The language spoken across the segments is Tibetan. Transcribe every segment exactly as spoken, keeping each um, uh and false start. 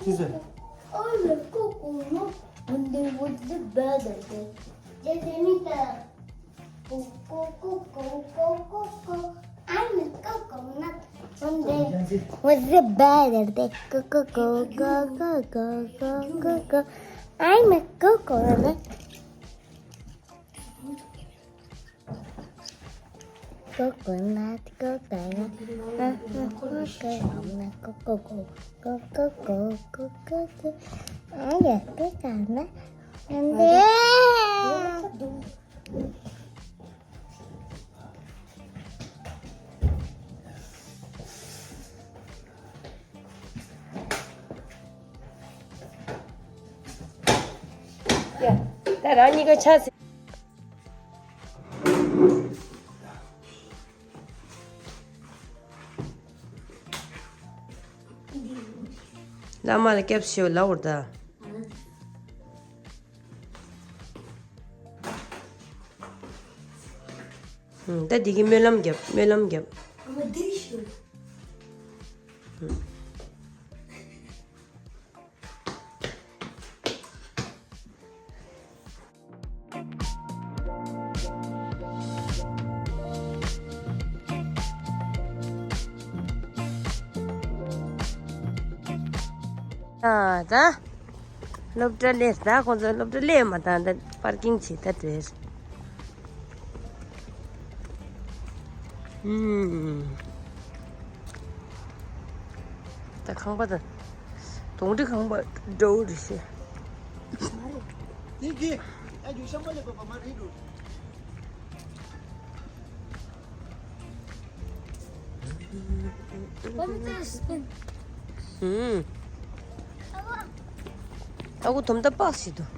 ཅི་ཟེར། I'm a coconut. Monday was the better day. Just a minute. Coco, coco, coco, coco. I'm a coconut. Monday was the better day. Coco, coco, coco, coco, coco. I'm a coconut. Coconut, coconut, ah, ah, coconut, coconut, coconut, coconut. I get coconut. And then ཡ། ད་རང་གཉིས་ཀ་ཆ་ཟིན། བླ་མ་ལ་སྐྱབས་ཞུ་ལབ་འོར་ད། ད་འདི་གི་སྨོན་ལམ་རྒྱབ། སྨོན་ལམ་རྒྱབ། ད་ད་སློབ་གྲྭ་སླེབས། ད་ཁོང་ཚོ་སློབ་གྲྭ་སླེབས་མ་ཐག་ད་པར་ཀིང་བྱེད་ད་བྲོས། ཨུམ། ད་ཁང་པ་ད་གདོང་འདྲེ་ཁང་པ་འདྲ་བོ་རེད་ཤག་འདི་གི་ཨ་ཇུ་ཤམ་པ་ལེ་པ་པ་མ་རེད་འགྲོ། ཨུམ། ཨ་ཁུ་དོམ་ད་པགས་ཤིག་འདུག་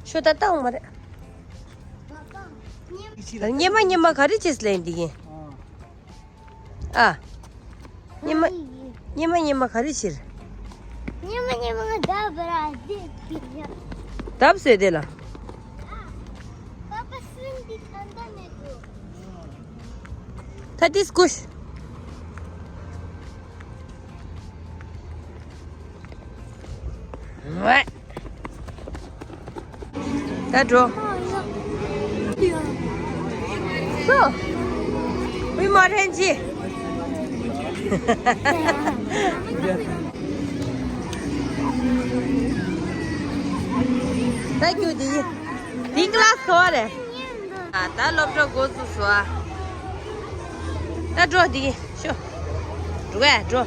ཤོ་ད་ལྟ་འོང་མ་རེད། ད་སྙེ་མ་སྙེ་མ་ག་རེ་བྱེད་ལེན་འདི་གིན། ཨ། སྙེ་མ་སྙེ་མ་སྙེ་མ་ག་རེ་བྱེད། སྙེ་མ་སྙེ་མ་ང་ད་བར་ཨ་ཟེ་ཏི་ཡ། ད་བཟོས་དེ་ལ། ཨ། པ་པ་སུན་འདི་ད་ད་ནས་འགྲོ། ད་ཏིས་ཀུཤ། ཝེ། ད་འགྲོ། སོ། ཝི་མ་རན་ཇི། ད་ཁྱོད་འདི། འདི་ཀླ་སི་ག་པར་རེད། ཨ། ད་སློབ་གྲྭ་འགོ་ཚུགས་སོང་ཨ། ད་འགྲོ་འདི་ཤོ། འགྲོ་ཨ་འགྲོ།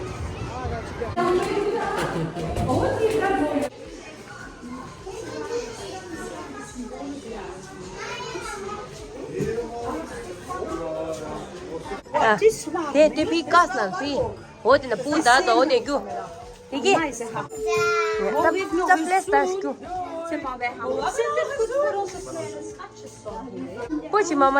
ཨ། དེ་དེ་ཕི་ཀ་སི་ལ་ཕི། འོ་དེ་ན་སྤུ་ད་ད་འོ་དེ་རྒྱུ། དེ་གི། ད་ད་པླེ་སི་ད་རྒྱུ། པོ་ཆི་མ་མ།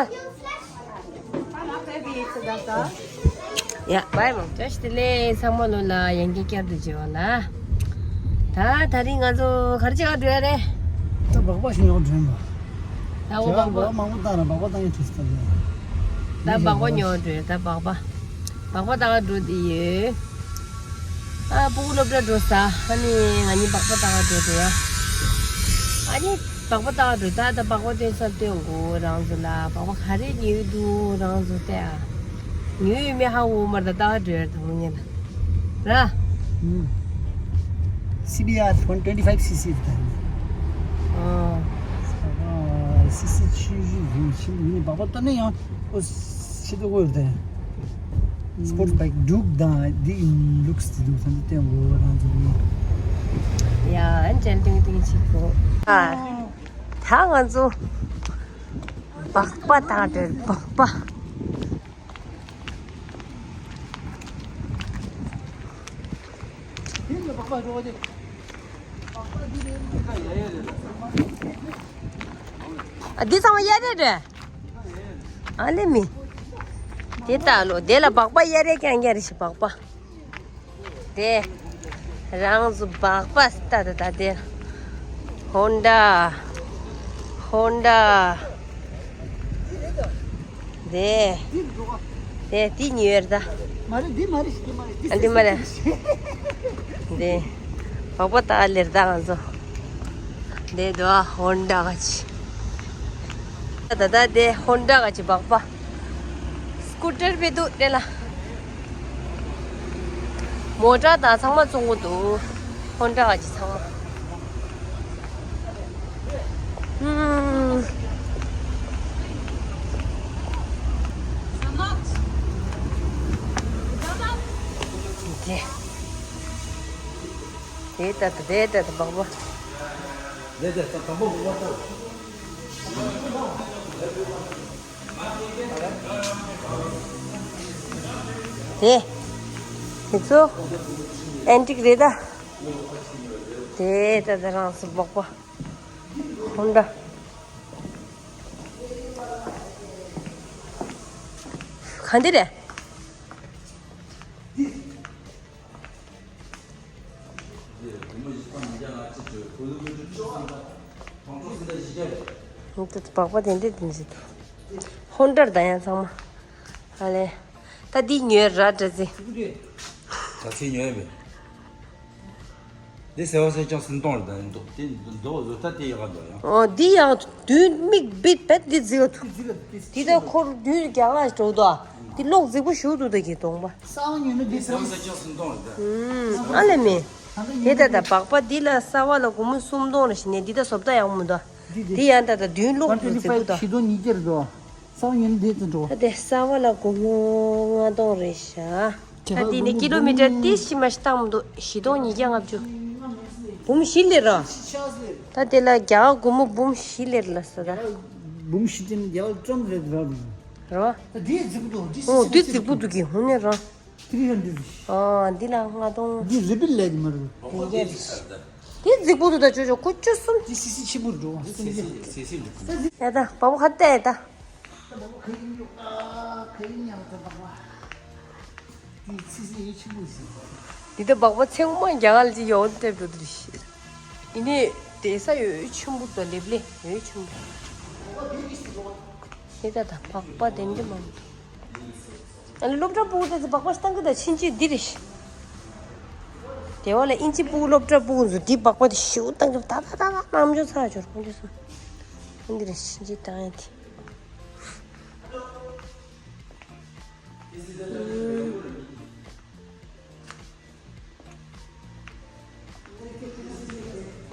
ཡ། བའི་མང་བཀྲ་ཤིས་བདེ་ལེགས། ཚང་མ་ལོ་ལ་ཡང་བསྐྱར་བསྐྱར་དུ་མཇལ་བ་ལ། ད་ད་རིང་ང་ཚོ་ག་རེ་བྱེད་ག་འགྲོ་ཡ་རེད། ད་སྦག་སྦག་ཞིག་ཉོ་འགྲོ་ཡིན་པ། ད་འོ་ཁྱེད་རང་སྦག་སྦག་མང་པོ་བཏང་ན་སྦག་སྦག་བཏང་ཡ་དྲིས་ད་ལ། ད་སྦག་སྦག་ཉོ་འགྲོ་ཡ། ད་སྦག་སྦག་སྦག་སྦག་བཏང་ག་འགྲོ་དེ་ཡོད། ཨ། སྤུ་གུ་སློབ་གྲྭ་འགྲོ་ས། ཨ་ནི་ང་གཉིས་སྦག་སྦག་བཏང་ག་འགྲོ་དེ་ཡ། ཨ་ནི་སྦག་སྦག་བཏང་ག་འགྲོ། ད་ད་སྦག་སྦག་སྟོན་ས་སྟོན་དགོས་རང་ཚོ་ལ། སྦག་སྦག་ག་རེ་ཉོས་འདུག་རང་ཚོ་བལྟས་ཨ། ཉོས་ཡོད་མེད་ཧ་གོ་མ་རེད། ད་བཏང་ག་འགྲོ་ཡ་དང་པོ་ཉིད་ལ། ར། ཨུམ། སི་བི་ཨར་ཝན་ཊུ་ཝེན་ཊི་ཕའིབ་སི་སི་དང་། ཨོ། སི་སི་ཆུ་བཞི་ཡིན་ཕྱིན་ཡིན་པ་པ་ད་ནི་ཡང་ཨོ་ཤི་ཏོ་གོ་ཡོད་དེ། སི་པོར་ཊི་བའིཀ་ཌུག་དང་འདི་ལུག་སི་དེ་འདུག་ད་འདི་སྟོན་གོ་རང་ཚོ་ནི། ཡ་ཨན་ཅན་ཏིང་ཏིང་ཆིག་གོ། ཨ། ད་ང་ཚོ་སྦག་སྦག་བཏང་འགྲོ། སྦག་སྦག་ཨ། འདི་ཚང་མ་གཡའ་རས་རེད། ཨ་ལེ་མི། དེ་ལྟ་ལོ། དེ་ལ་སྦག་སྦག་གཡའ་རས་རྐྱང་རྐྱང་རེད་ཤག་སྦག་སྦག་དེ། རང་ཚོ་སྦག་སྦག་ལྟ་ད་ད་དེ། ཧོན་ཌ། ཧོན་ཌ། དེ། དེ་དེ་ཉོས་ཡོད་རེད་ད། མ་རེད། འདི་མ་རེད། འདི་མ་རེད། འདི་ཨ་འདི་མ་རེད། འདི་སྦག་སྦག་ད་ལེར་ད་ང་ཚོ། འདི་དུ་ཨ་ཧོན་ཌ་ག་ཅི། ད་ད་དེ་ཧོན་ཌ་ག་ཅི་སྦག་སྦག་སྐུ་ཊར་བེ་དུ་དེ་ལ། མོ་ཊ་དང་ཚང་མ་བཙོང་གི་འདུག་ཧོན་ཌ་ག་ཅི་ཚང་མ། ཨུམ། དེ། དེ་ལྟ་དེ་ལྟ་དེ་སྦག་སྦག་དེ་ལྟ་དང་པོ་སྦག་སྦག་དེ། དེ་ཚོ་ཨན་ཊིག་རེད་ད། དེ་ལྟ་དེ་རང་སུ་སྦག་སྦག་ཧོན་ཌ། ག་འདི་རེད། ཧོན་ཌ་སྦག་སྦག་དེ་འདྲས་དེ་འདྲས་འདུག་ཧོན་ཌ་ད་ཡང་ཚང་མ། ཨ་ལེ། ད་འདི་ཉོས་ར་འདྲ་ཟེ། ད་ཚེ་ཉོས་མེད། འདི་ཟེར་བ་ཟེར་ཀྱང་སུམ་སྟོང་རེད་ད་འདུག་དེ་འདུག་བཟོ་ལྟ་དེ་ཡག་ག་འདུག་ཡང་། ཨོ་འདི་ཡང་དུས་མིག་བིད་བེད་འདི་རྫི་ག་ཐུག་འདི་ད་འཁོར་དུས་རྒྱ་ག་འགྲོ་དོ། འདི་ལོག་རྫིག་པོ་ཞུ་འདུག་ད་གི་གདོང་པ། ས་བ་ཉོས་ན་འདི་ཟེར་བ་ཟེར་ཀྱང་སུམ་སྟོང་རེད་ད། ཨུམ་ཨ་ལེ་མེ། དེ་ད་ད་སྦག་སྦག་འདི་ལ་ས་བ་ལ་སྒོར་མོ་སུམ་སྟོང་རེ་ཞིག་ནས་འདི་ད་བཟོ་ལྟ་ཡག་མོ་འདུག་འདི་འདི་ཡང་ད་ད་དུས་ལོག་འགྲོ་རྫིག་པོ་ད། བཞི་སྟོང་ཉིས་བརྒྱ་རེད་དོ། ས་བ་ཉིན་འདི་ཙམ་འགྲོ། ད་དེ་ས་བ་ལ་སྒོར་མོ་ལྔ་སྟོང་རེད་ཤག་ད་དེ་ནས་ཀི་ལོ་མི་ཊར་ཏི་ཤི་མ་ཤི་བཏང་མི་འདུག་བཞི་སྟོང་ཉིས་བརྒྱ་ལྔ་བཅུ། འབུམ་བཞི་ལེར་ར། ད་དེ་ལ་རྒྱ་གར་སྒོར་མོ་འབུམ་བཞི་ལེར་ལ་ས་ད། འབུམ་བཞི་ཅན་རྒྱ་གར་ཙམ་རེད་ར། ར། ད་དེ་རྫིག་པོ་འདུག་འདི་ཨོ་འདི་རྫིག་པོ་འདུག་གི་ཧུ་ནེ་ར། ཏི་རི་ཧན་ཌེ་ཌི། ཨོ་འདི་ལ་ལྔ་སྟོང་། འདི་རི་པི་ལ་ཡི་མ་རེད། འདི་རྫིག་པོ་འདུག་ད་ཅོ་ཅོ་ཁོ་བཅུ་གསུམ། འདི་སི་སི་ཆེན་པོ་འགྲོ་སུམ་བརྒྱ། ཡ་ད་བ་བོ་ཁ་བལྟས་ད། འདི་ད་སྦག་པ་ཚེ་སྔོན་མ་རྒྱ་གར་ལ་ཅིག་ཡོང་སྟེ་འགྲོ་དུ་རེད་ཤི། ཡིན་ནའི་དེ་ས་ཡོད་ཆེན་པོ་དང་ལེབ་ལེ་ཡོད་ཆེན་པོ། དེ་ད་ད་སྦག་པ་དེ་འདྲ་མང་པོ། ཨ་ནི་སློབ་གྲྭ་ཕྲུ་གུ་དེ་ཚོ་སྦག་པ་བཏང་གི་ད་ཕྱིན་ཆད་འདི་རེད་ཤི། དེ་བ་ལ་ཨིན་ཇི་ཕྲུ་གུ་སློབ་གྲྭ་ཕྲུ་གུ་ཚོ་འདི་སྦག་པ་དེ་ཞེ་པོ་བཏང་གི་ད་ད་ད་ད་རྣམ་འགྱུར་ཚ་འགྱུར་ཁོང་ཚོ་སོང་། འདི་རེད་ཕྱིན་ཆད་བཏང་ཡ་དེ།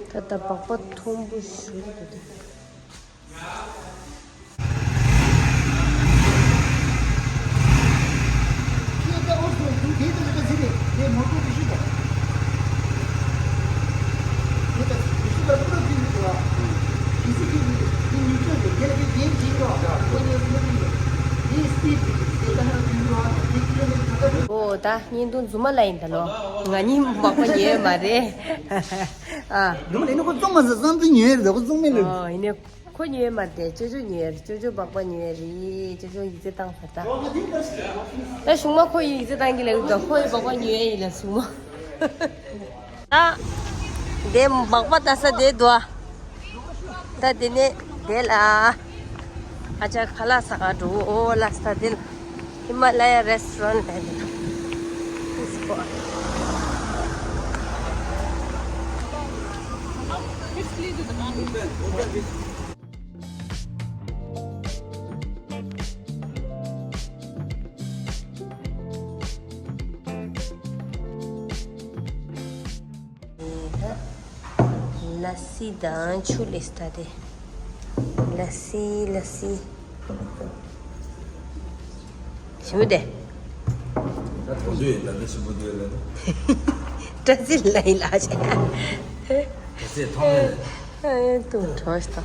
ད་ལྟ་སྦག་པ་མཐོན་པོ་ཞིག་འདུག་ཨོ་ད་བརྙན་ཐུང་རྫུན་མ་ལ་ཡིན་ད་ལོ། ང་གཉིས་སྦག་པ་ཉོས་མ་རེད། ཨ། རུམ་ལས་ནི་ཁོ་བཙོང་མ་ཟ་བཙོང་དུ་ཉོས་རེད། ཁོ་བཙོང་མེད་ལ། ཨོ་ཡིན་ནའི་ཁོ་ཉོས་མ་རེད། ཅོ་ཅོ་ཉོས་རེད། ཅོ་ཅོ་སྦག་པ་ཉོས་རེད། ཅོ་ཅོ་ཡིག་ཚད་བཏང་ཚར་ད། ད་གཞུག་མ་ཁོ་ཡིག་ཚད་བཏང་གི་ལ་ཡོད་ད། ཁོ་ཡི་སྦག་པ་ཉོས་ཡིན་ལ་གཞུག་མ། ད། དེ་སྦག་པ་ལྟ་ས་དེ་འདུག་ད་དེ་ནས་དེ་ལ། ཨ་ཅག་ཁ་ལག་ཟ་ག་འགྲོ་འོ་ལ་ས་དེ་ལ། ཧི་མ་ལ་ཡ་རེ་སི་ཊོ་རན་ཊི་ལ་ཡིན། ལ་སི་དང་ཆུ་ལེ་སི་ད་དེ། ལ་སི་ལ་སི། ཞིམ་པོ་དེ། ད་དོ་དུས་ད་ནི་ཞིམ་པོ་དུས་ལ། བཀྲ་ཤིས་ལ་ཡི་ལ་ཆེ། བཀྲ་ཤིས་ཐོང་ལ། ཨེ་ཏུ་གྲོ་ཤ་ད།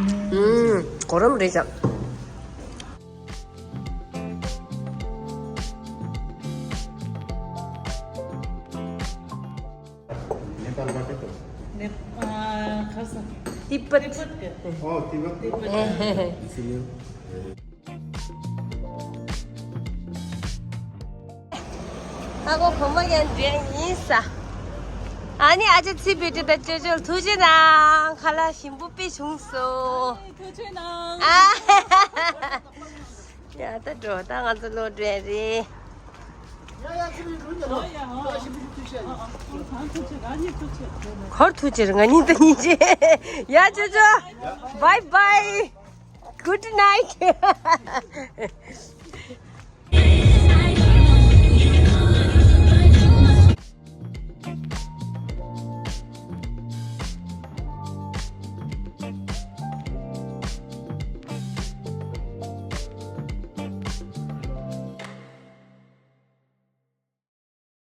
ཨུམ། གོ་རམ་རེད་ཅག नेपाल बाटै त। नेपा- अ, खस- तिब्बत। तिब्बत के? अँ, तिब्बत। तिब्बत। आगो खोमा ज्ञान रे यिसा। ཨ་ནི་ཨ་ཅག་ཚེ་བྷེ་ཊི་དང་ཅོ་ཅོ་ལ་ཐུགས་རྗེ་གནང་། ཁ་ལག་ཞིམ་པོ་དཔེ་བྱུང་སོང་། ཨ་ནི་ཐུགས་རྗེ་གནང་། ཨ། ཡ་ད་འགྲོ། ད་ང་ཚོ་ལོག་འགྲོ་ཡ་རེད། ཁོར་ཐུགས་རྗེ་ཆེ། ང་གཉིས་ད་གཉིས་ཆེ། ཡ་ཅོ་ཅོ། Bye bye. Good night.